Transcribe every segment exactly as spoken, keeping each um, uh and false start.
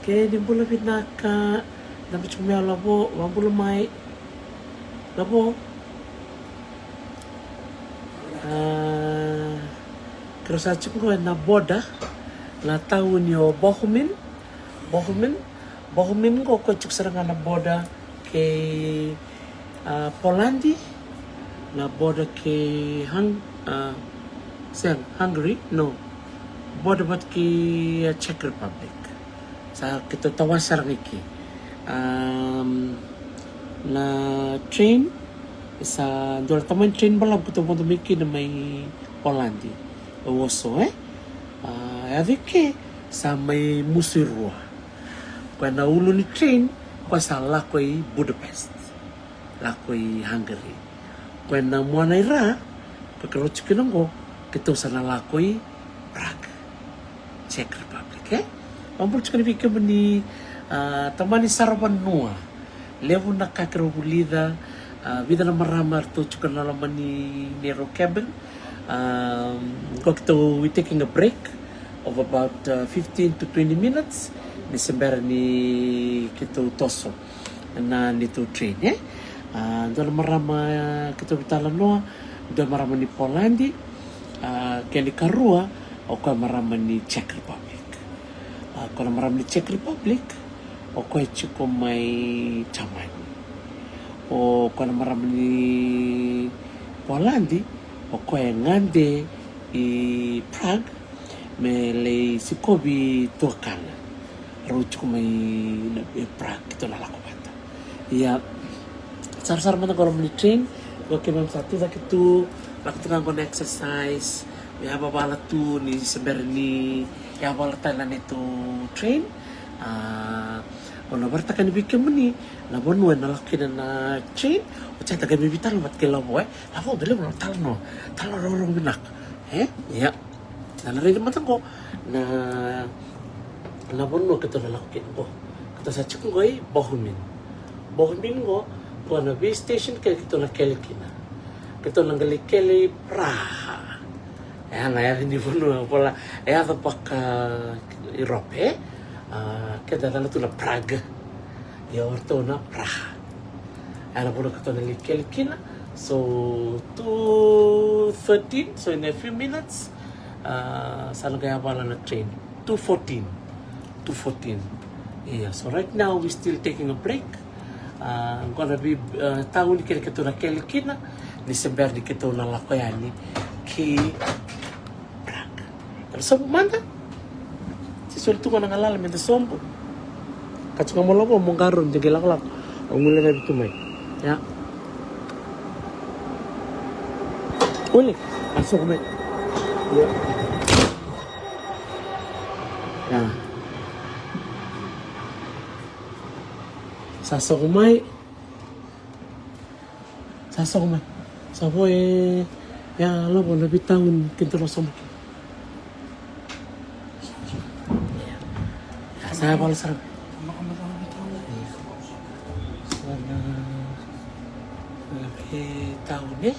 Ke ni bula vinaka, na bicu me lavo, vabula mai. Lavo. Ah, kero sa tiko na border, na tauni o Bohmin. Bohmin. Bohmin qo ko tiko sara ga na border kei a, Polandi, na border kei Hung-, a, sega, Hungary, no. Border vata kei, a, Czech Republic. Sa keitou tawa sara ga i ke. Am, na train, sa dua na tamani train balavu keitou vodo mai kina mai Polandi. E Warsaw, e? A, e yaco i ke, sa mai musu i rua. Koya na ulu ni train, koya sa lako i Budapest. Lako i Hungary. Koya na muana i ra, koya keirau tiko kina qo, keitou sa na lako i Prague, Czech Republic, e? Vabula tiko ni vei kemuni, a, tamani sara vanua. Levu na ka keirau vulica, a, vica na marama ratou tiko na loma ni neirau cabin. Um, qo keitou we taking a break of about, uh, fifteen to twenty minutes ni se bera ni keitou toso na neitou train, e? A, dua na marama keitou veitalanoa, dua marama ni Polandi, a, kena ikarua, o koya marama ni Czech Republic. A, koya na marama ni Czech Republic, o koya e tiko mai Jamani. O koya na marama ni Polandi, o koya e gade i Prague me lai sikovi tuakana. Rau tiko mai na, e Prague, keitou na lako vata. Ia, sarasara mada qo loma ni train, qo keimami sa tu cake tu, lako tu ga qo na exercise, me yavavala tu ni se bera ni yavala tale na neitou train. A, au na vakaraitaka yani vei kemuni na vanua ena lako kina na train. Oti ya da qai mai veitalanoa vata kei Lavo, e? Lavo, dou levu na talanoa, talanoa rogorogo vinaka, e? Ia, da na raica mada qo na, na vanua keitou na lako kina qo. Keitou sa tiko qo i Bohmin. Bohmin qo, qo na vei station keitou na kele kina. Keitou na qai lai kele i Praha. E, na yaca ni vanua, vola, e yaca vaka Europe, e? A, keda yacana tu na Prague. Ia o ratou na Praha. E na vanua keitou na lai kele kina. So, two thirteen, so in a few minutes, a, sa na qai yavala na train. Two fourteen. Two fourteen. Ia, so right now we still taking a break. A, qo na vei, a, tauni keitou na kele kina, ni se bera ni keitou na lako yani ki Prague. Ena sobu mada. Se soli tu ga na galala meda sobu. Ka tu ga mo Lavo, mo qarauni de qai lakolako. Au guilecavi tu mai. Ia. Ule, a sobu mai. Ia. Ia. Sa sobu mai. Sa sobu mai. Sa vo e, ia, Lavo, na veitauni keitou na sobu kina. Sa yavala sara. Sa na, na veitauni.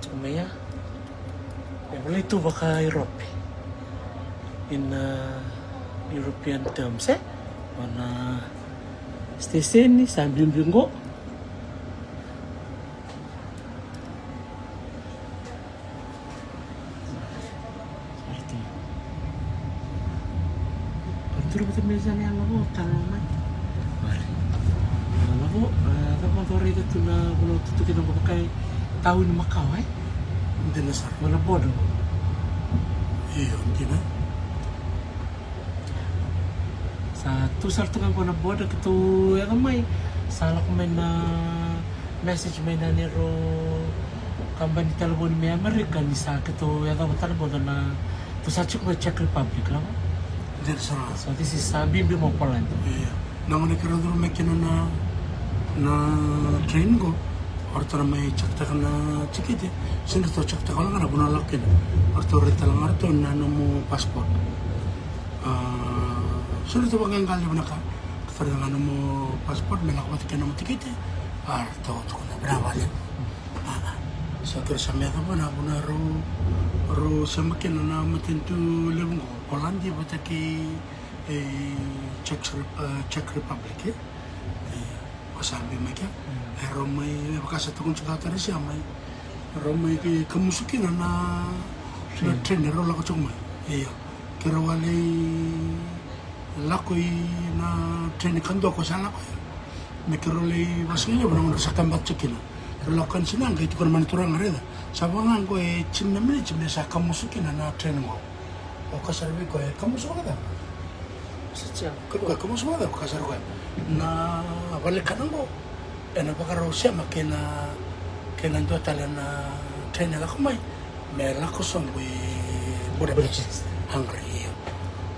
Tiko mai ya. E volai tu vaka Europe. In, uh, European terms, e? O na station sa biubiu qo. Sa tu. Qori tu vata mai sa na Lavo, talo mai. Qori. Na Lavo, a, cava o raica tu na vanua tu kina qo vaka e tauni makawa, e? Dina sara. Qo na border. Io, dina. Sa tu sara tu ga qo na border, keitou yaco mai. Sa lako mai na message mai na neirau kabani talevoni mai Amerika ni sa keitou yacova tale qo na, tou sa tiko mai Czech Republic, Lavo. Dina sara. So this is, uh, bibi mo Poland. Ia. Na gauna keirau curu mai kina na, na train qo, o ratou na mai check-taka na tikite. Sega ni ratou check-taka wale ga na vanua lako kina. O ratou rai tale ga o ratou na nomu passport. A, so ratou vaqaqali vinaka. Ratou rai ga nomu passport me lako vata kei nomu tikite. A, ratou tukuna vinaka vakalevu. A, so keirau sa mai yacova na vanua rau, rau sema kina na matanitu levu qo, Polandi vata kei E Czech Rep-, e, Czech Republic, e? E, o sa bi mai kea. Mm. E rau mai, e vaka sa tukuni tiko o Taresia mai. Rau mai ke kamusu kina na, na train, e rau lako tiko mai. Io. Ke rau a lai lako i na train kadua ko sa lako ya. Me ke rau lai vakasigalevu na gauna sa kabata tiko kina. Ke rau lako kani sina qai tukuna mai na turaga raica. Sa vaka ga qo e tini na miniti me sa kamusu kina na train qo. O kaya sara vei koya, e kamusu vakacava? Sa tiko. Koya, koya, kamusu vakacava? Kaya sara koya, na vale ni kana qo ena vakarau sema kei na, kei na dua tale na train e lako mai me lako sobu i Budapest, Budapest. Hungary, io.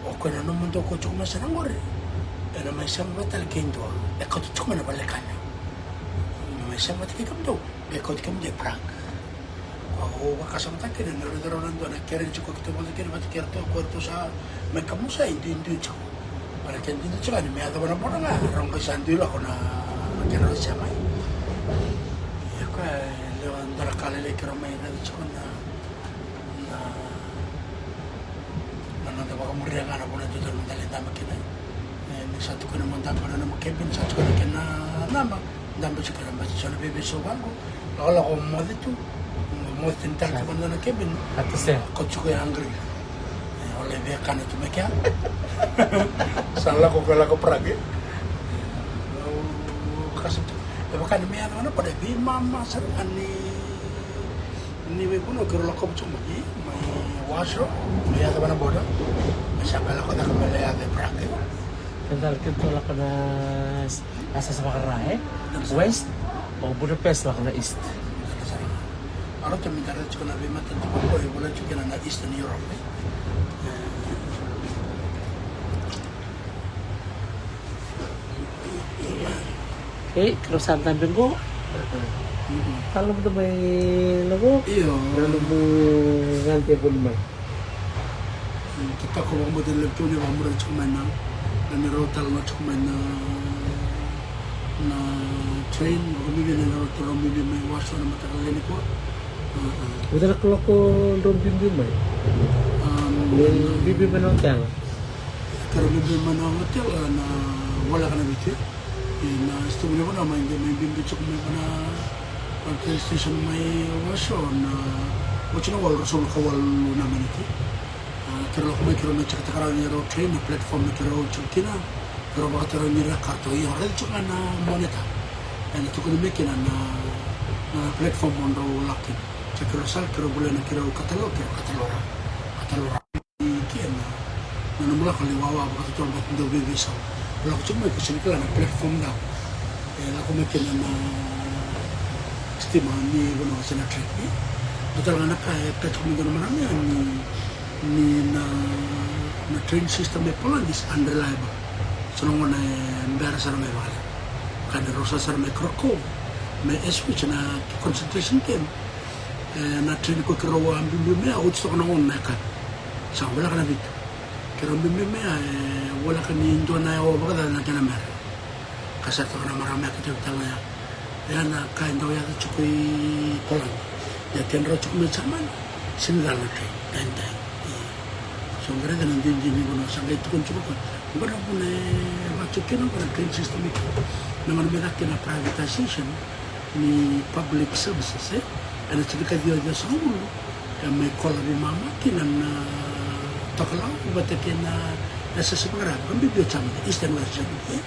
O koya na nomu dau kauta tiko mai sara qori, ena mai sema vata tale kei dua e kauta tiko mai na vale ni kana. Me mai sema vata kei kemudou, me kauta kemudou i Prague. Au vakasamataka kina ni raica rau na dua na kere tiko keitou vata kina vata kei ratou, ko ratou sa mai kamusa e duidui tiko. Vata kei duidui tiko ni me yacova na boda ga rau qai sa dui lako na kena rau se mai. Ia koya e lewa dua na ka lailai keirau mai raica tiko na, na, na noda vakamuria ga na vanua e dodonu meda lai dabe kina. E, ni sa tukuna mo dabe ena nomu cabin, sa tukuna kena naba. Dabe tiko na bati so na veiveisau vaqo. Lakolako moce tu. Moce tale tu vaqo na cabin. Ati se. Ko tiko e Hungary. E, o lai via kana tu mai kea. Sa lako ko lako Prague. Au kasa tu. E vaka ni me yaco na boda e veimama sara ga ni, ni veivanua keirau lako tiko mai, mai Warsaw, me yaco na boda. Me sa qai lako cake me lai yaco e Prague. Keda, keda lako na Sa, sa, sa vakara, e? West, o Budapest lako na East. A rauta me da raica tiko na veimatanitu ko e vola tiko kina na Eastern Europe, e? Ei, keirau sa dabe qo. Talo mada mai lavo. Io. Na nomu gade e voli mai. Tatako vakabauta ni levu tu ni vakamuri tiko mai na, na neirau talanoa tiko mai na, na train, vakabibi na neirau talanoa bibi mai Warsaw na mataka lailai nikua. A, a. Vica na kaloko drau biubiu mai? A, biubiu mai na hotel? Keirau biubiu mai na hotel, na voleka na vitu. Ia na sitovu ni vanua mai qai mai biubiu tiko mai vua na train station mai Warsaw, na oti na walu, ruasagavulu ka walu na miniti. A, keirau lako mai, keirau mai checktaka rawa na neirau train, na platform me keirau tiko kina. Keirau vakatarogi ira, kaya ratou, io, raica tiko ga na monitor ena tukuni mai kina na, na platform mo drau lako kina. Sa keirau sala, keirau volia na keirau katalo, keirau katalo rawa, katalo rawa. Kena, na nomu lako lai wawa vakatotolo, beka dau veiveisau. Lako tiko mai, ko sega ni kila na platform cava e lako mai kina na sitima ni vanua se na train. Dua tale ga na ka e kaya tiko mai dua na marama ya ni, ni na, na train system e Poland is unreliable. So na gauna e bera sara mai vakalevu. Ka ni rau sa sara mai Krakow me switch na concentration camp. E, na train ko keirau a biubiu mai ya, oti toka na ono na yakavi. Sa voleka na vitu. Keirau biubiu mai ya, e voleka ni dua na aua vakacaca na kena bera. Ka sa toka na marama ya, ka tiko tale ga ya. Ya na ka e dau yaco tiko i Poland. Ia kedrau tiko mai Jamani, sega ni cala na train, time, time. Io. So qai raica na duidui ni vanua, sa qai tukuna tiko o koya. Qo na vuna e vaka tiko kina qo na train system i ke. Na gauna me caka kina privatization ni public services, e? Ena tinikaciwa ciwasagavulu, e mai kola veimama kina na Tokalau vata kei na S S S R, vakabibi o Germany, East and West Germany, e?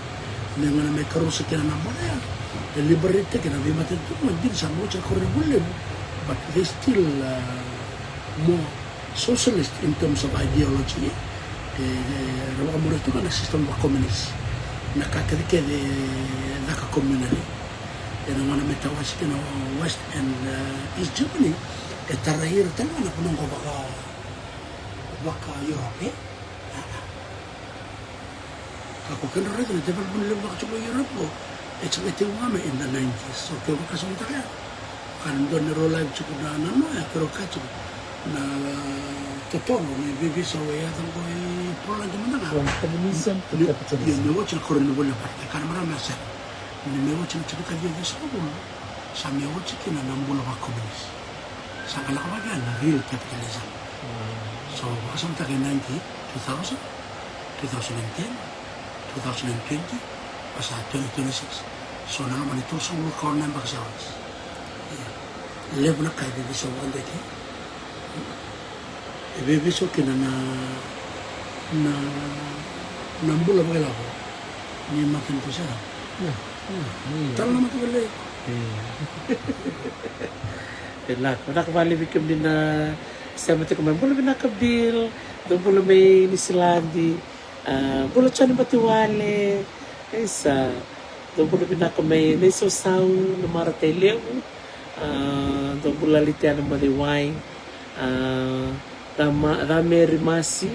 Na gauna me karusa kina na mona ya, e liberate kina veimatanitu, dina sa mai oti na koronivuli levu, but they still, uh, more socialist in terms of ideology, e? E, era vakamuri tu ga na system vakakomunisi. Na ka kecekece e caka communally. Ena gauna me tawasi kina o West and, uh, East Germany, e tarai ira tale ga na vanua qo vaka, vaka Europe, e? A, a. Ka ko kedrau raica na development level vaka tiko i Europe qo, e sa qai tekivu ga mai in the nineties. So ke vakasamataka ya, ka dua na neirau live tiko na, na noa ya, keirau kaya tiko na totolo ni veiveisau e yaco qo i Poland mada ga. From communism to capitalism. Ni, ni oti na koronivuli, e ka na marama ya sara. Ni me oti na tinikaciwa ciwasagavulu, sa me oti kina na bula vakakomunisi. Sa qai lako vaka na real capitalism. Mm. So, vakasamataka e ninety, two thousand, two thousand and ten, two thousand and twenty, va sa twenty twenty-six. So na loma ni tolusagavulu ka ono na yabaki sa oti. Ia, levu na ka e veiveisau vakadua. E veiveisau kina na, na, na bula vakailavo ni matanitu sara. Ia, ia, ia. Tala na mata vale. Ia. Vinaka, vinaka vakalevu vei kemuni na sema tiko mai. Bula vinaka Bill, dou bula mai Niusiladi. A, bula Joni Batiwale. Isa, dou bula vinaka mai Naisausau, na Maratai Levu. A, dou bula Litiana Maliwai. A, Rama, Rameri Masi,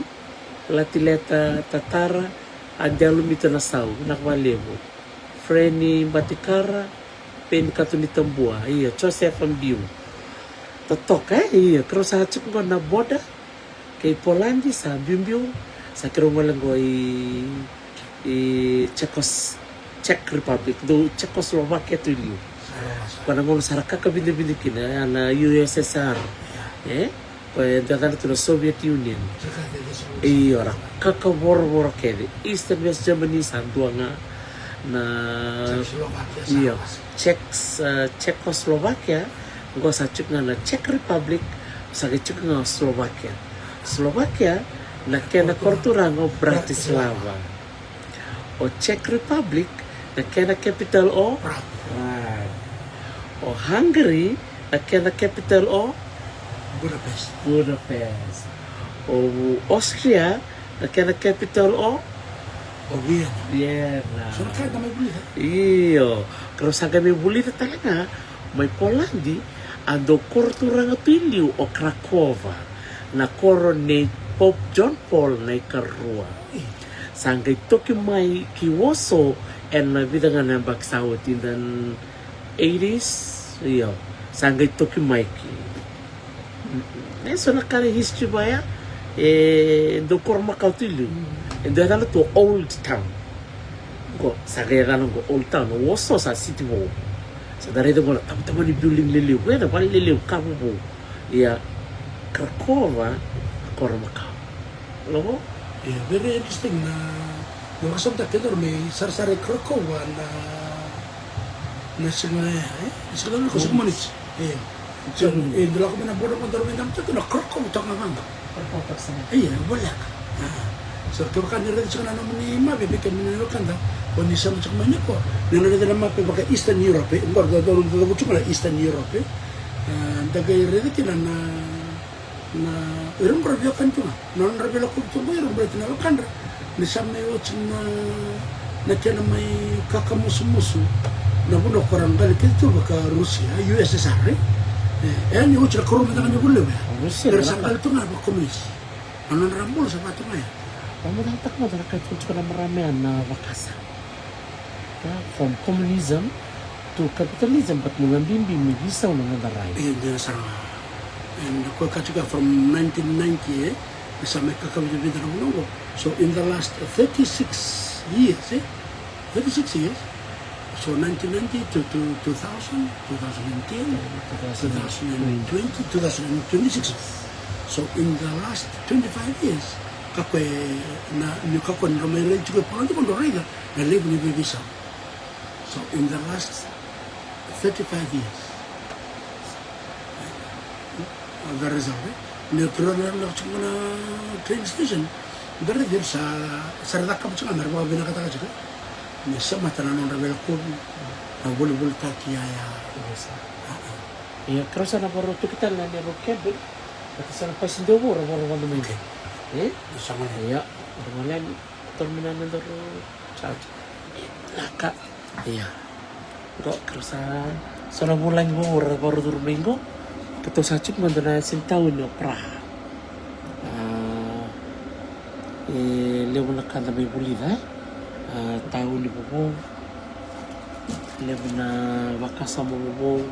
Latileta Tatara, a Dialumita Nasau, vinaka vakalevu. Freni Batikara, Peni Katunitabua, ia, Josefa Biu. Totoka, e, ia, keirau sa tiko qo na border kei Poladi, sa biubiu, sa keirau gole qo i, i Czechos-, Czech Republic, dou Czechoslovakia tu i liu. Ko na gauna sa ra kakavidavidu kina, e, na U S S R. E? Ko e dua tale tu na Soviet Union. Io, ra kakavorovoro kece. Eastern West Germany sa dua ga na, io, Czechs-, e, Czechoslovakia, qo sa tiko ga na Czech Republic, sa qai tiko ga Slovakia. Slovakia, na kena koroturaga o Bratislava. O Czech Republic, na kena capital o Prague. Prague. O Hungary, na kena capital o Budapest. Budapest. O Austria, na kena capital o, o Vienna. Vienna. So na ka eda mai vulica. Io, keirau sa qai mai vulica tale ga mai Poladi, a dau koroturaga tu i liu o Krakova, na koro nei Pope John Paul na ikarua. Sa qai toki mai ki Warsaw ena vica ga na yabaki sa oti, in the eighties, io. Sa qai toki mai ki. E so na ka na history vaya, e dau koro makawa tu i liu. E dau yacana tu Old Town. Qo, sa qai yacana qo Old Town, o Warsaw sa city vou. Sa da raica qo na tamatama ni building lelevu, e na vale lelevu, ka vovou. Ia, Krakova, na koro makawa. Lavo? Ia, very interesting na, na vakasamataka kedaru mai sarasara i Krakova na, na siga ya, e? Na siga ya, na siga Moniti. Ia. So, e, da lako mai na border qo, daru mai dabe tu na Krakova toka ga vaqo. Ia, voleka. A. So, kevaka ni raica tiko na nomuni mape, vei kemuni na wekada, o ni sema tiko mai nikua, ni na raica na mape vaka Eastern Europe, e, qo, da, da, da, da, da, Eastern Europe, e. A, da qai raica kina na, na, ira bera veiwekani tu ga. Na nodra veilakovi tu qo, ira bera tu na wekadra. Ni sa mai oti na, na kena mai kakamusumusu. Na vanua ko ra qali kece tu vaka Rusia, U S S R, e? E, e, ni oti na karua mada ga ni vula levu ya. Rusia, era sa qali tu ga vaka komunisi. Na nodra bula sa vaka tu ga ya. Au mada ga taka mada na ka e tukuna tiko na marama ya na vakasa. Ia, from communism to capitalism, but na bibi me veisau na noda rai. Ia, dina sara ga. And ko e kaya tiko from nineteen ninety, e, me sa mai kakavidavidu na vanua qo. So in the last thirty-six years, e, thirty-six years, so nineteen ninety to, to two thousand, two thousand and ten, two thousand and twenty, two thousand and twenty-six. So in the last twenty-five years, kako e na, ni kako e na mai rai tiko e Poland, ko dou raica na levu ni veiveisau. So in the last thirty-five years, the result, e? Ni o tura na, na, na train station, da raica sa, sa ra cakava tiko ga, me ra vakavinakataka tiko. Ni sa mata na nodra veilakovi, na volivolitaki ya, ya. Ia, keirau sa na vakarau toki tale na neirau cabin, baleta sa na pasi dua vou ra vakarau vada mai. Okay. E? Sa gole. Ia, ra gole yani, toro mai na neirau charge. Laka. Ia. Qo, keirau sa, so na vulagi vou ra vakarau curu mai qo. Keitou sa tiko mada na yasani tauni o Praha. A, e levu na ka da mai vulica, e? A, tauni vovou. Levu na vakasama vovou.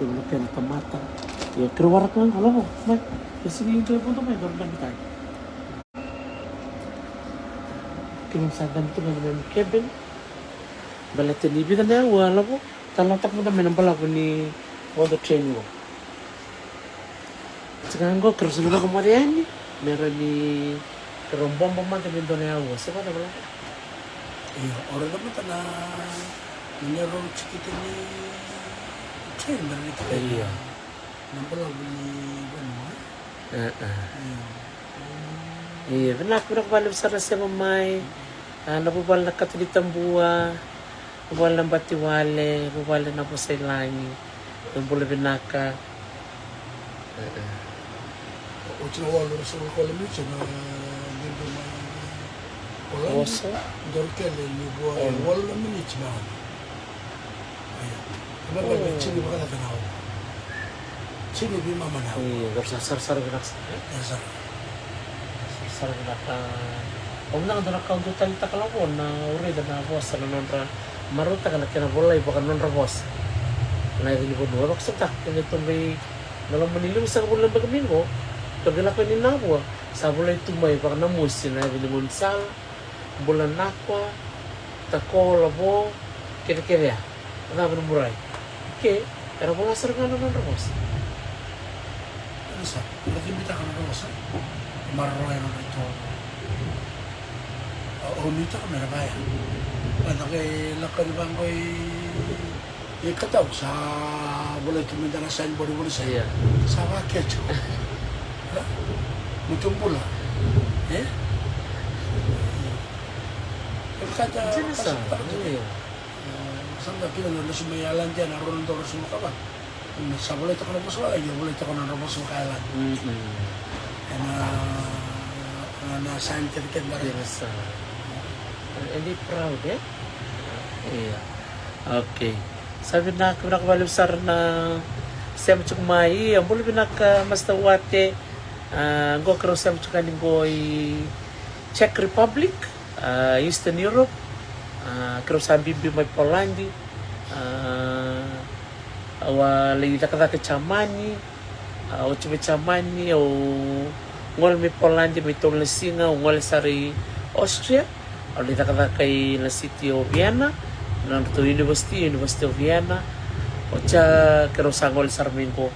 Levu na kena tamata. Ia, keirau waraka ga qo, lavo mai. Ia, sega ni dua e vodo mai, dua na dabe tani. Keimami sa dabe tu ga ena neimami cabin. Baleta ni vica na aua, lavo, talanoataka mada mai na balavu ni vodo train qo. Tiko ga qo, keirau sa na vakamoce yani me rawa ni Keirau bobo mada me dua na yaua se vacava la. Io, o raica mada na, na neirau tikite ni train, na tikite. Io. Na balavu ni vanua. E, e. Io. Io, vinaka, vinaka vakalevu sara na sema mai. A, na vuvale na Kato ni Tabua, vuvale na Batiwale, vuvale na Vosailagi. Bula vinaka. E, e. Oti na walu ruasagavulu ka walu miniti na bibi mai Poland. Oso. Dua na kele ni vua e walu na miniti na. Io. Kena ibalebale me tini vakacaca na aua. Tini veimama na aua. Io, dou sa sarasara vinaka sara, e? Io, sara. Sarasara vinaka. Au na dua na ka au dau taleitaka lavo na, au raica na vosa na nodra marautaka na kena volai vaka nodra vosa. Na yaca ni vanua, e vakasautaka kei na tou qai na loma ni limasagavulu na yabaki mai qo, tou qai lako yani na vua, sa volai tu mai vaka na mosi na yaca ni gaunisala, bula nakua, takola vo, kece kece ya. Cava na murai? Ke era vola sara ga na nodra vosa. Era sa, era cibitaka na nodra vosa. Maroroya na nodra itovo. Au nuitaka me ra vaya. Vata kei lako ni vaqo i, i Katau sa volai tu me da na signboard voli sa. Ia. Sa vakece. Mutu bula. E? E vaka da, dina sa, sa, ia. Sa da kila na lesu mai Ireland ya na rua na udolu ruasagavulu ka va. Sa volai toka na vosa vaka, io, volai toka na vosa vaka Ireland. Mm-mm. Ena, na, na sign kece kece na. Dina sa. And they proud, e? Ia. Okay. Sa vinaka, vinaka vakalevu sara na sema tiko mai. Ia, bula vinaka Master Wate. A, qo keirau sema tiko yani qo i Czech Republic, a, Eastern Europe. A, keirau sa biubiu mai Poladi. A, au a lai cakacaka i Jamani. A, oti mai Jamani au gole mai Poladi mai tolu na siga, au gole sara i Austria. Au lai cakacaka i na city o Vienna, na nodratou university, University of Vienna. Oti ya keirau sa gole sara mai qo.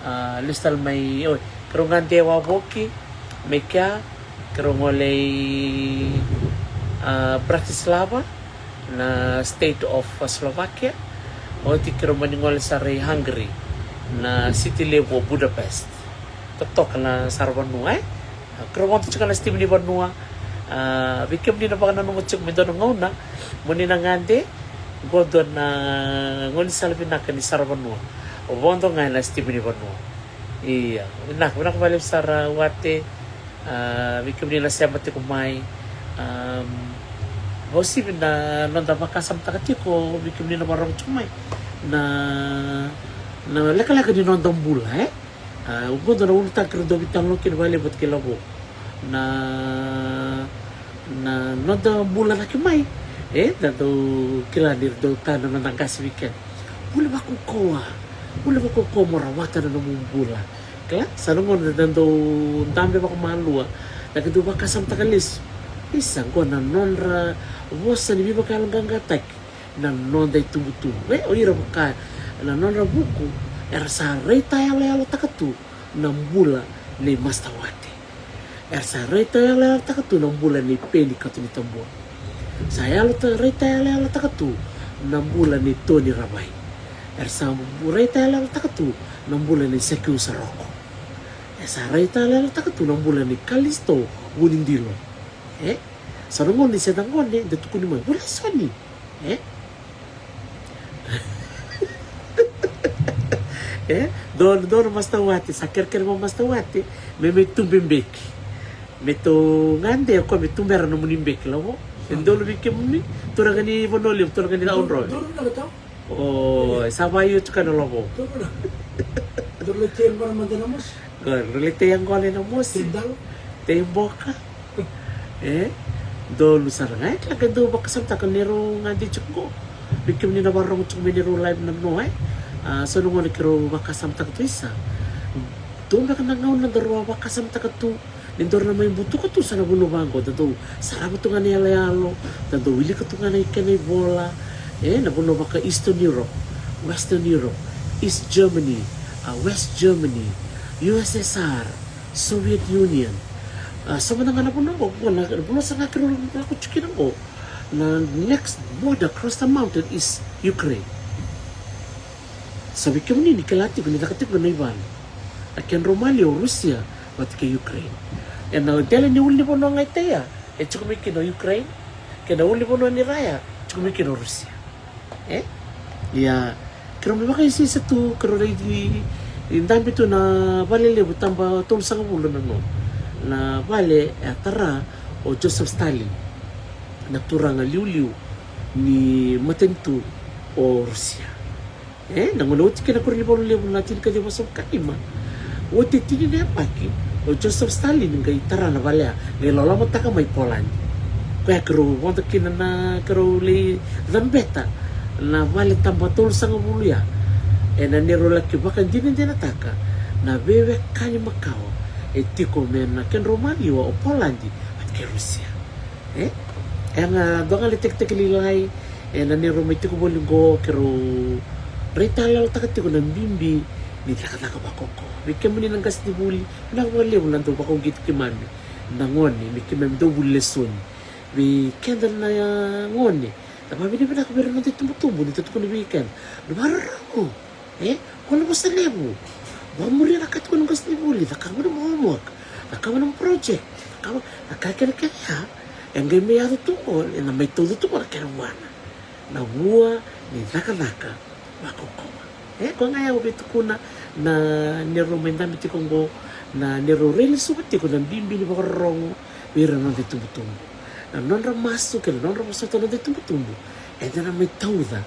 A, lesu tale mai, oi, keirau gade wavoki mai kea, keirau gole i, a, Bratislava, na state of Slovakia. Oti keirau mani gole sara i Hungary, na city levu o Budapest. Totoka na saravanua, e? A, keirau vodo tiko na sitima ni vanua. A, vei kemuni na vakananuma tiko me dua na gauna mo ni na gade, qo dua na gaunisala vinaka ni saravanua. O vodo ga ena sitima ni vanua. Ia, vinaka, vinaka vakalevu sara Wate. A, vei kemuni na sema tiko mai. Am, vakauasivi na noda vakasamataka tiko, vei kemuni na vakarorogo tiko mai. Na, na lekaleka ni noda bula, e? A, au qo dua na ulutaga keirau dau veitalanoa kina vakalevu vata kei Lavo. Na, na noda bula cake mai. E, da dau kila ni ra dau kaya na noda qase weekend. Bula vakaukauwa. Bula vakaukauwa mo rawata na nomu bula. Kila, sa na gauna da dau dabe vakamalua. Da qai dau vakasamataka lesu. Isa, qo na nodra vosa ni veivakayaloqaqataki. Na noda itubutubu. E, o ira vaka, na nodra vuku, era sa raitayaloyalotaka tu na bula nei Master Wate. Era sa raitayaloyalotaka tu na bula nei Peni Katunitabua. Sa yalota, raitayaloyalotaka tu na bula nei Toni Ravai. Era sa raitayaloyalotaka tu na bula nei Sakiu Saroko. Era sa raitayaloyalotaka tu na bula nei Kalisto Vunidilo. E? Sa na gone, se na gone, da tukuni mai. Vula soni. E? E? Donu, donu Master Wate, sa kerekere vua Master Wate me, me tube beki. Me tou gade, o koya me tubera nomuni beki, Lavo. E donu vei kemuni, turaga ni Vanua Levu, turaga ni Audrove. Donu na ka tau. O, sa vakaio tiko na Lavo. Donu na. Donu na tei qo na mada na mosi. Qo, donu na tei qo na mosi. Tei dalo. Tei boka. E, donu sara ga, e, kila qai dau vakasamataka ni rau gade tiko qo. Vei kemuni na vakarorogo tiko mai ni rau live na no, e. A, so na gauna keirau vakasamataka tu isa. Dua beka na gauna daru a vakasamataka tu. Ni daru na mai butuka tu sa na vanua vaqo, da dau sarava tu ga na iyaloyalo, da dau wilika tu ga na kena ivola. E, na vanua vaka Eastern Europe, Western Europe, East Germany, a, West Germany, U S S R, Soviet Union, A, sa mada ga na vanua qo, qo na vanua sa ga keirau lako tiko kina qo. Na next border across the mountain is Ukraine. Sa vei kemuni ni kila tiko ni caka tiko na ivalu. A kedrau maliwa o Rusia vata kei Ukraine. Ena dela ni ulunivanua ga i Taia e tiko mai kina o Ukraine. Kei na ulunivanua ni Raya tiko mai kina o Rusia. E? Ia, keirau mai vakaisaisa tu, keirau lai dabe tu na vale levu taba tolusagavulu na no. Na vale e a tara o Joseph Stalin, na turaga liuliu ni matanitu o Rusia. E, na gauna oti kina na koro ni valu levu na tinikaciwa vasagavulu ka lima. Oti e tini na yabaki o Joseph Stalin qai tara na vale ya, qai lolomataka mai Poland. Koya keirau vodo kina na keirau lai cabeta na vale taba tolusagavulu ya. Ena neirau laki vakadinadinataka na veiwekani makawa e tiko mai na kedrau maliwa o Poland vata kei Rusia. E? E ga dua ga na tekiteki lailai ena neirau mai tiko voli qo, keirau raitayaloyalotaka tiko na bibi ni cakacaka vakaukauwa. Vei kemuni na qasenivuli, vinaka vakalevu na dau vakauqeti keimami na gone me keimami dau vuli lesoni. Vei keda na gone, da vakavinavinaka vei ira na noda itubutubu ni da tukuna vei keda, na vakarorogo. E, ko na vosa levu. Vakamuria na ka tukuna na qasenivuli, cakava na homework, cakava na project, cakava na ka kece kece ya. E qai mai yaco tu qo, ena mai tauca tu qo na kena vuana. Na vua ni cakacaka vakaukauwa. E, koya ga au via tukuna na neirau mai dabe tiko qo, na neirau railesuva tiko na bibi ni vakarorogo vei ira na noda itubutubu. Na nodra masu kei na nodra vosota na noda itubutubu, eda na mai tauca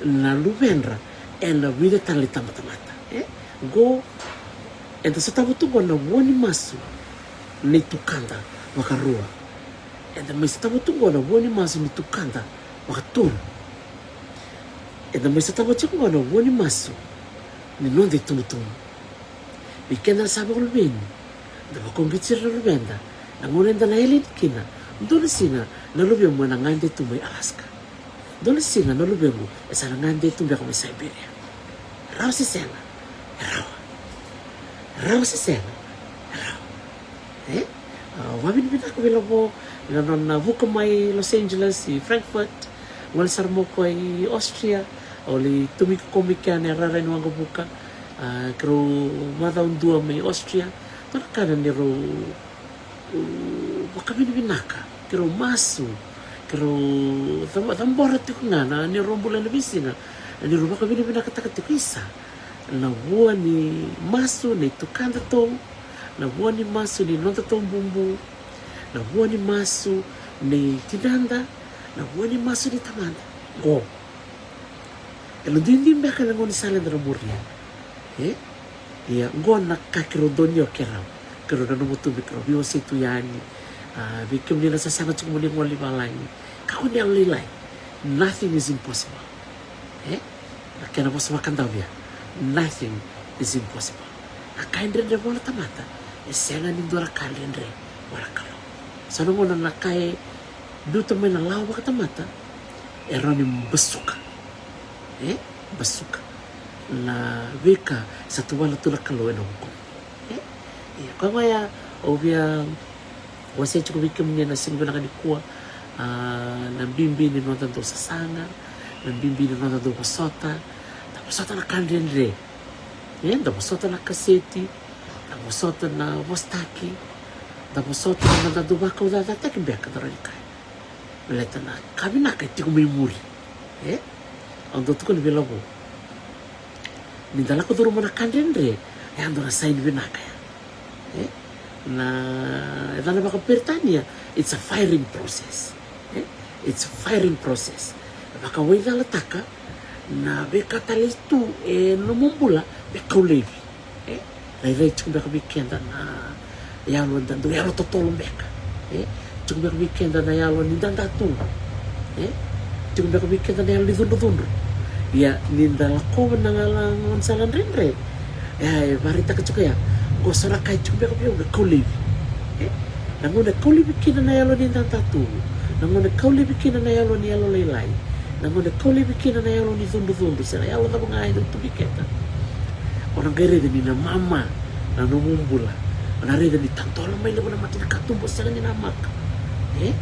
na luvedra ena vica tale na itabatamata. E? Qo, eda sotava tu qo na vua ni masu ni tukada vakarua. Eda mai sotava tu qo na vua ni masu ni tukada vakatolu. Eda mai sotava tiko qo na vua ni masu ni noda itubutubu. Vei keda na sa vakaluveni, da vakauqeti ira na luveda. Na gauna eda na yali kina, dua na siga na luvemu ena gade tu mai Alaska. Dua na siga na luvequ e sa na gade tu beka mai Siberia. Rawa se sega? E rawa. Rawa se sega? E rawa. E? A, vakavinavinaka vei Lavo ena nona vuka mai Los Angeles i Frankfurt. Gole sara mai o koya i Austria. Au lai tomika koya mai kea ena rara ni waqavuka. A, keirau macawa dua mai Austria. Dua na ka na neirau, u, vakavinavinaka, keirau masu, keirau ca-, cabora tiko ga na neirau bula ena veisiga, na neirau vakavinavinakataka tiko isa na vua ni masu ni tukadatou, na vua ni masu ni nodatou bubu, na vua ni masu ni tinada, na vua ni masu ni tamada. Qo. Ena duidui beka na gaunisala eda na muria. E? Ia, qo na ka keirau donuya o keirau. Keirau nanuma tu me keirau veiwasei tu yani. A, vei kemuni na sasaga tiko mo ni gole i valagi, kakua ni yalolailai. Nothing is impossible. E? Na kena vosa vakadavia. Nothing is impossible. Na ka e dredre vua na tamata, e sega ni dua na ka dredre vua na Kalou. Sa na gauna na ka e biuta mai na lawa vakatamata, e rawa ni basuka. E? Basuka na veika sa tuvana tu na Kalou ena vuku. E? Ia, koya ga ya au via wasea tiko vei kemuni ena siga vinaka nikua, a, na bibi ni noda dau sasaga, na bibi ni noda dau vosota, da vosota na ka dredre. E, da vosota na kaseti, da vosota na vosataki, da vosota na noda dau vakaucacataki beka da rawa ni kaya. Baleta na ka vinaka e tiko mai muri. E? Au dau tukuna vei Lavo, ni da lako curuma na ka dredre, e a dua na saini vinaka ya. E? Na, e, na vakaperitania, it's a firing process. E? It's a firing process. Vakawaicalataka na veika tale tu e nomu bula me kau laivi. E? Rairai tiko beka vei keda na yalo da dau yalo totolo beka. E? Tiko beka vei keda na yalo ni dada tu. E? Tiko beka vei keda na yalo ni cudrucudru. Ia, ni da lakova na gaunisala dredre, e, e vakaraitaka tiko ya, qo so na ka e tiko beka vei au me kau laivi. E? Na gauna e kau laivi kina na yalo ni dada tu, na gauna e kau laivi kina na yalo ni yalolailai, na gauna e kau laivi kina na yalo ni cudrucudru se na yalo cava ga e dau tu vei keda, o na qai raica ni na mama na nomu bula. O na raica ni tadola mai levu na mata ni katuba, sega ni namaka. E?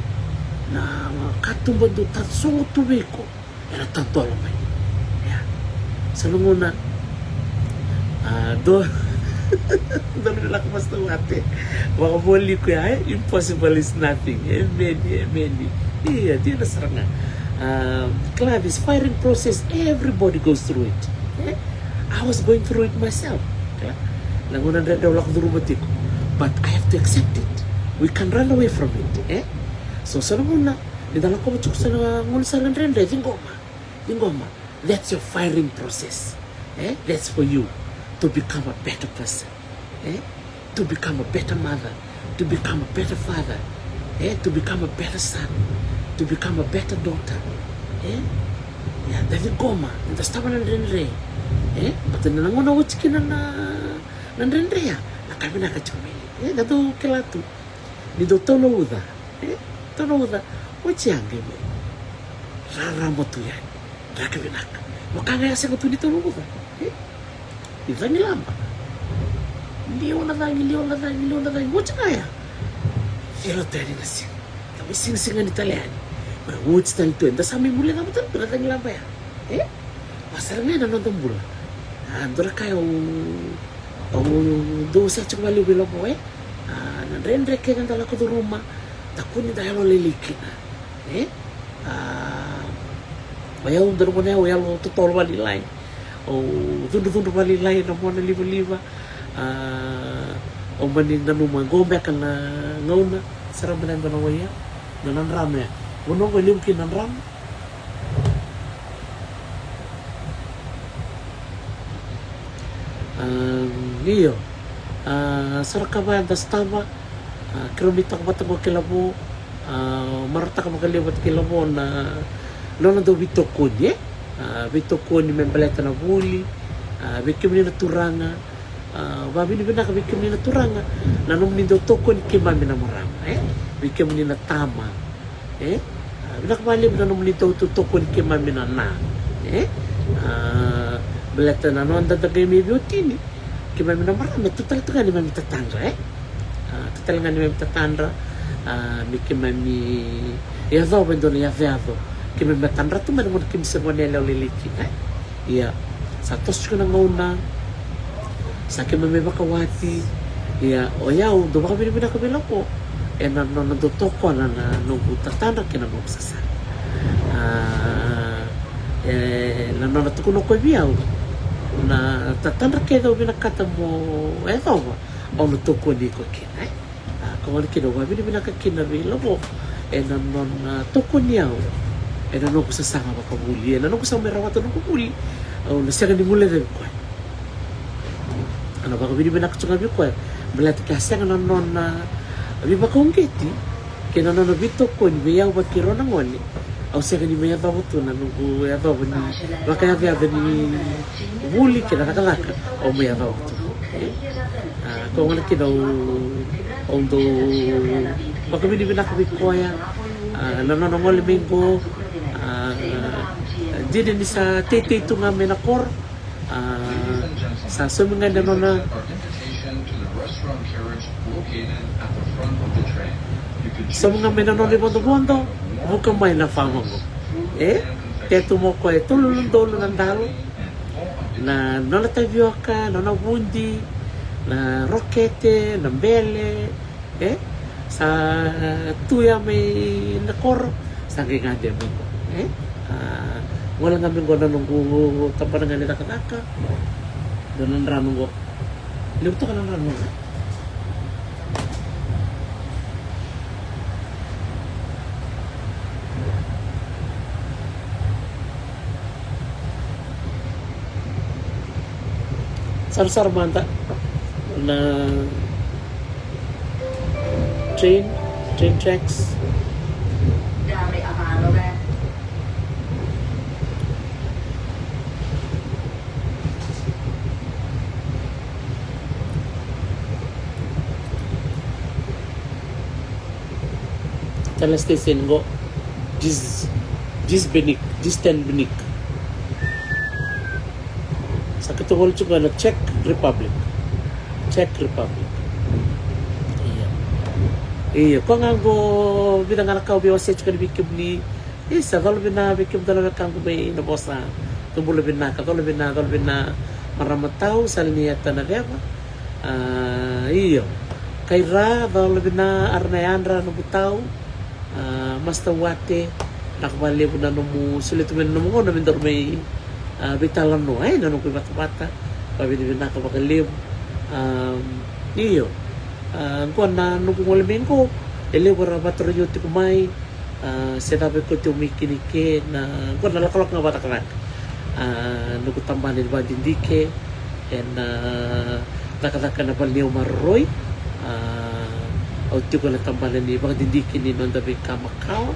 Na katuba dau tasogo tu vei iko, era tadola mai. Ia. Sa lagona. A, do. Dou vinaka, Master Wate. Vakavoli koya, e? Impossible is nothing. Emeni, emeni. Ia, dina sara ga. A, kila, this firing process, everybody goes through it. E? I was going through it myself. Kila. Na gauna dredre au lako curuma tiko. But I have to accept it. We can't run away from it. E? So, sa lagona. Ni da lakova tiko sa na gauna sa dredre, ciqoma. Ciqoma. That's your firing process. E? That's for you to become a better person. E? To become a better mother. To become a better father. E? To become a better son. To become a better daughter. E? Ia, da ciqoma, da sotava na dredre. E? Baleta na gauna oti kina na, na dredre ya, na ka vinaka tiko mai. E? Da dau kila tu. Ni dau taura na uca. E? Taura na uca. Oti ya qai mai rarama tu yani. Draki vinaka. Vaka ga ya sega tu ni taura na uca. E? Ni cagilaba. Liwa na cagi, liwa na cagi, liwa na cagi. Oti ga ya. Cila tu yani na siga. Da mai sigasigani tale yani. Mai oti tale tu yani. Da sa mai mulecava tale tu na cagilaba ya. E? Vaka sara ga na noda bula. A, dua na ka au, au dau wasea tiko vakalevu vei Lavo, e? A, na dredre kece da lako curuma, da kua ni da yalolailai kina. E? A, o yau dua na gauna au yalo totolo vakalailai. Au cudrucudru vakalailai ena mona livaliva. A, au mani nanuma qo beka na gauna, sara mada e dua na wai ya. Na, na drama ya. Vanua qo e levu kina na drama. A, io. A, sa ra ka vaya da sotava. A, keirau mai toka vata qo kei Lavo. A, marautaka vakalevu vata kei Lavo na nona dau veitokoni, e? A, veitokoni me baleta na vuli. A, vei kemuni na turaga. A, vakavinavinaka vei kemuni na turaga na nomuni dau tokoni keimami na marama, e? Vei kemuni na tama. E? A, vinaka vakalevu na nomuni dau tokoni keimami na na. E? A, baleta na noda da qai mai veiwatini, keimami na marama e tu tale tu ga neimami tatadra, e? A, tu tale ga neimami tatadra, a, me keimami yacova e dua na yacoyaco. Keimami tatadra tu mai na gauna keimami se gone yalewa lailai kina, e? Ia, sa toso tiko na gauna, sa keimami vakawati. Ia, o yau dau vakavinavinaka vei Lavo ena nona dau tokona na noqu tatadra kei na noqu sasaga. A, e, na nona tukuna o koya vei au, na tatadra kece au vinakata mo yacova, au na tokoni iko kina, e? A, ka gona kina au vakavinavinaka kina vei Lavo ena nona tokoni au ena noqu sasaga vakavuli, ena noqu sa mai rawata noqu vuli, au na sega ni guilecavi koya. Au na vakavinavinaka tu ga vei koya baleta ke a sega na nona veivakauqeti kei na nona veitokoni vei au vata kei rau na gone, au sega ni mai yacova tu na noqu yacova ni vakayacoyaco ni vuli kei na cakacaka au mai yacova tu. E? A, ka gona kina au, au dau vakavinavinaka vei koya, a, na nona gole mai qo, a, dina ni sa teitei tu ga mai na koro, a, sa saumi ga na nona, saumi ga mai na nona ivodovodo, vuka mai na fama qo. E? Tetu mo koya e tolu na udolu na dalo, na nona tavioka, na nona vudi, na rokete, na bele, e? Sa tu ya mai na koro, sa qai gade mai qo, e? A, gole ga mai qo na noqu tabana ga ni cakacaka. Dua na drano qo. Levu toka na drano qo. Sarasara mada na train, train tracks. Tale na station qo. Jis, Jisbenik, Jistenbenik. Sa keitou gole tiko na Czech Republic. Czech Republic. Io, ko ga qo vica ga na ka au via wasea tiko yani vei kemuni. Isa, cola vina vei kemudou na wekaqu mai Navosa. Tou bula vinaka, cola vina, cola vina. Marama tau, sala ni yata na ceva. A, io. Kaira, cola vina, ara na yadra, noqu tau. A, Master Wate, vinaka vakalevu na nomu solia tu mai na nomu gauna me daru mai, a, veitalanoa, e, na noqu ivatavata. Vakavinavinaka vakalevu. A, io. A, qo na noqu gole mai qo, e levu era vatarogi au tiko mai. A, se cava e kauti au mai kina i ke, na qo na lakolako ga vakacakacaka. A, noqu tabana ni vakadidike ena, a, cakacaka ena vale ni yau maroroi. A, au tiko ena tabana ni vakadidike ni noda veika makawa,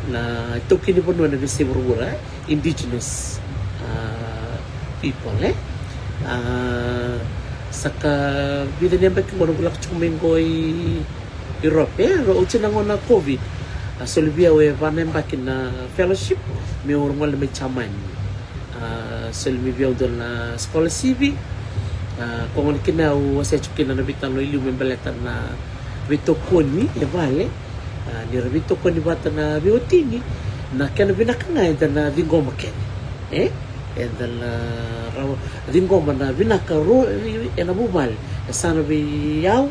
na itaukei ni vanua ena veiyasai vuravura, e, indigenous, a, people, e. A, sa ka vica na yabaki qo noqu lako tiko mai qo i Europe, e, oti na gauna COVID. A, soli vei au e va na yabaki na fellowship meu gole mai Jamani. A, soli mai vei au dua na scholarship. A, ko gona kina au wasea tiko kina na veitalanoa i liu me baleta na veitokoni e vale. A, ni ra veitokoni vata na veiwatini, na kena vinaka ga eda na ciqoma kece. E? Eda na rawa ciqoma na vinaka ro ena vuvale. E sa na vei au,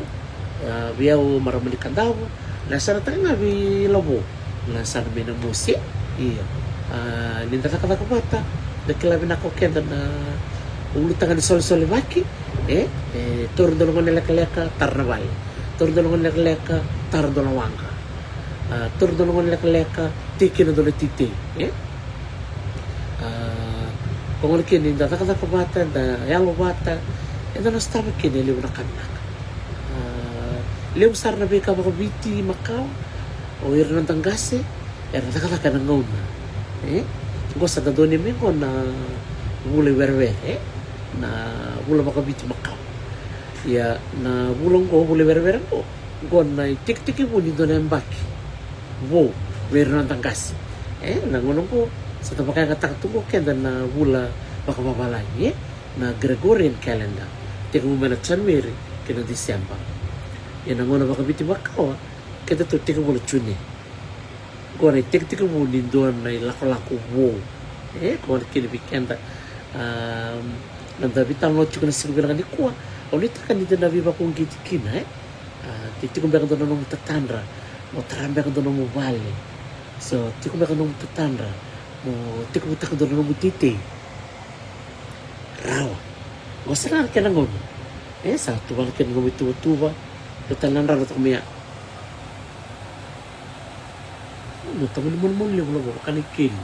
a, vei au marama ni Kadavu, na yasana tale ga vei Lavo, na yasana mai Namosi. Io. A, ni da cakacaka vata, da kila vinaka o keda na ulutaga ni solesolevaki, e, e, taura dua na gone lekaleka, tara na vale. Taura dua na gone lekaleka, tara dua na waqa. A, taura dua na gone lekaleka, tei kina dua na teitei, e. A, ko gona kina ni da cakacaka vata, da yalo vata, eda na sotava kina e levu na ka vinaka. A, levu sara na veika vakaviti makawa, o ira na noda qase era cakacaka ena gauna. E? Qo sa dodonu mai qo na vula i werewere, e? Na vula vakaviti makawa. Ia, na vula qo, vula i werewere qo, qo na itekitekivu ni dua na yabaki vou vei ira na noda qase. E, na gauna qo sa da vakayagataka tu qo keda na vula vakavavalagi, e? Na Gregorian calendar, tekivu mai na January kei na December. Ia na gauna vakaviti makawa, keda tou tekivu na June. Qo na itekitekivu ni dua na ilakolako vou. E, ko gona kina vei keda, a, na da veitalanoa tiko na siga vinaka nikua. Au nuitaka ni da na veivakauqeti kina, e. A, tiko beka dua na nomu tatadra, mo tara beka dua na nomu vale. So, tiko beka nomu tatadra, mo tekivutaka dua na nomu teitei. Rawa. Qo sara ga na kena gauna. E, sa tuvana kena nomu ituvatuva. Dua tale na drano toka mai ya. Na tamani manumanu levu, levu, vaka na ikeli.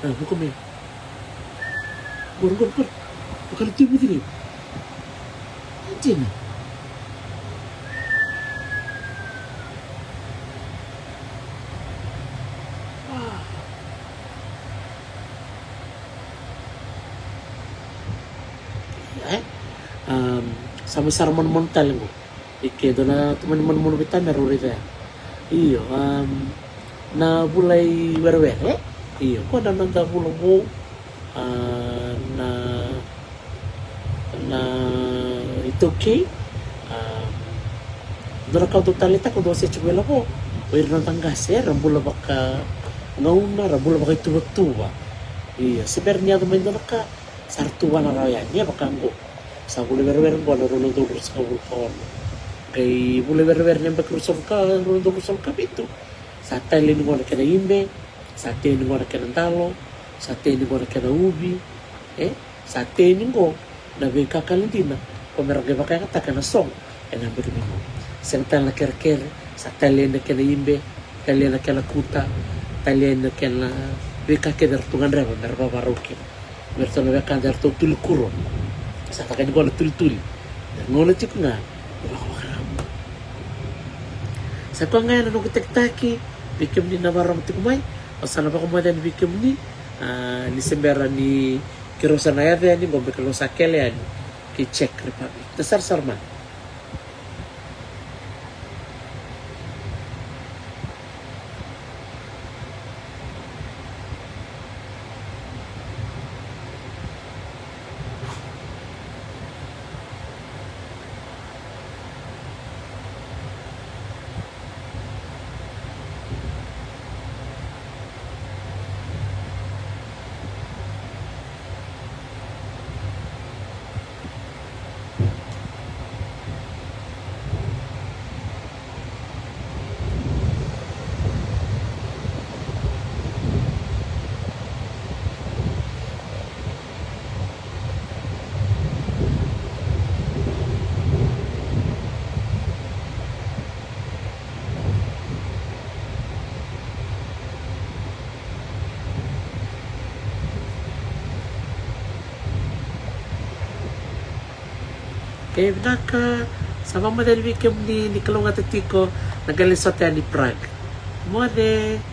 A, vuka mai. Qori, qori, qori. Vaka na tui vuci levu. Dina. E? Am, sa mai sara manumanu tale qo. I ke dua na tamani manumanu vei tamera au raica ya. Io, am, na vula i werewere, e? Io, ko na noda vula vou, a, na, na iTaukei, am, dua na ka au dau taleitaka, au dau wasea tiko vei Lavo, o ira na noda qase, e, ra bula vakagauna, ra bula vakaituvatuva. Io, se bera ni yaco mai dua na ka, sa ra tuvana rawa yani, e vaka qo. Sa vula werewere qo na rua na udolu ruasagavulu ka ono. Qai vula werewere na yabaki ruasagavulu ka, rua na udolu ruasagavulu ka vitu. Sa tale yani qo na kena ibe, sa tei yani qo na kena dalo, sa tei yani qo na kena uvi, e, sa tei yani qo na veika kale dina, ko me ra qai vakayagataka ena soqo ena yabaki mai qo. Sega tale na kerekere, sa tale yani na kena ibe, tale yani na kena kuta, tale yani na kena veika kece eratou gadreva me ra vavarau kina. Me ratou na wekada eratou tuli kuro. Sa caka ni qo na tulituli. Era gauna tiko ga ni vakavakarau. Sa koya ga ya na noqu takitaki vei kemuni na vakarorogo tiko mai. Au sa na vakamoce yani vei kemuni, a, ni se bera ni keirau sa na yaco yani qo me keirau sa kele yani ki Czech Republic. Da sarasara mada. E vinaka. Sa vakamoce yani vei kemuni ni kalougata tiko na qai lai sota yani Prague. Moce.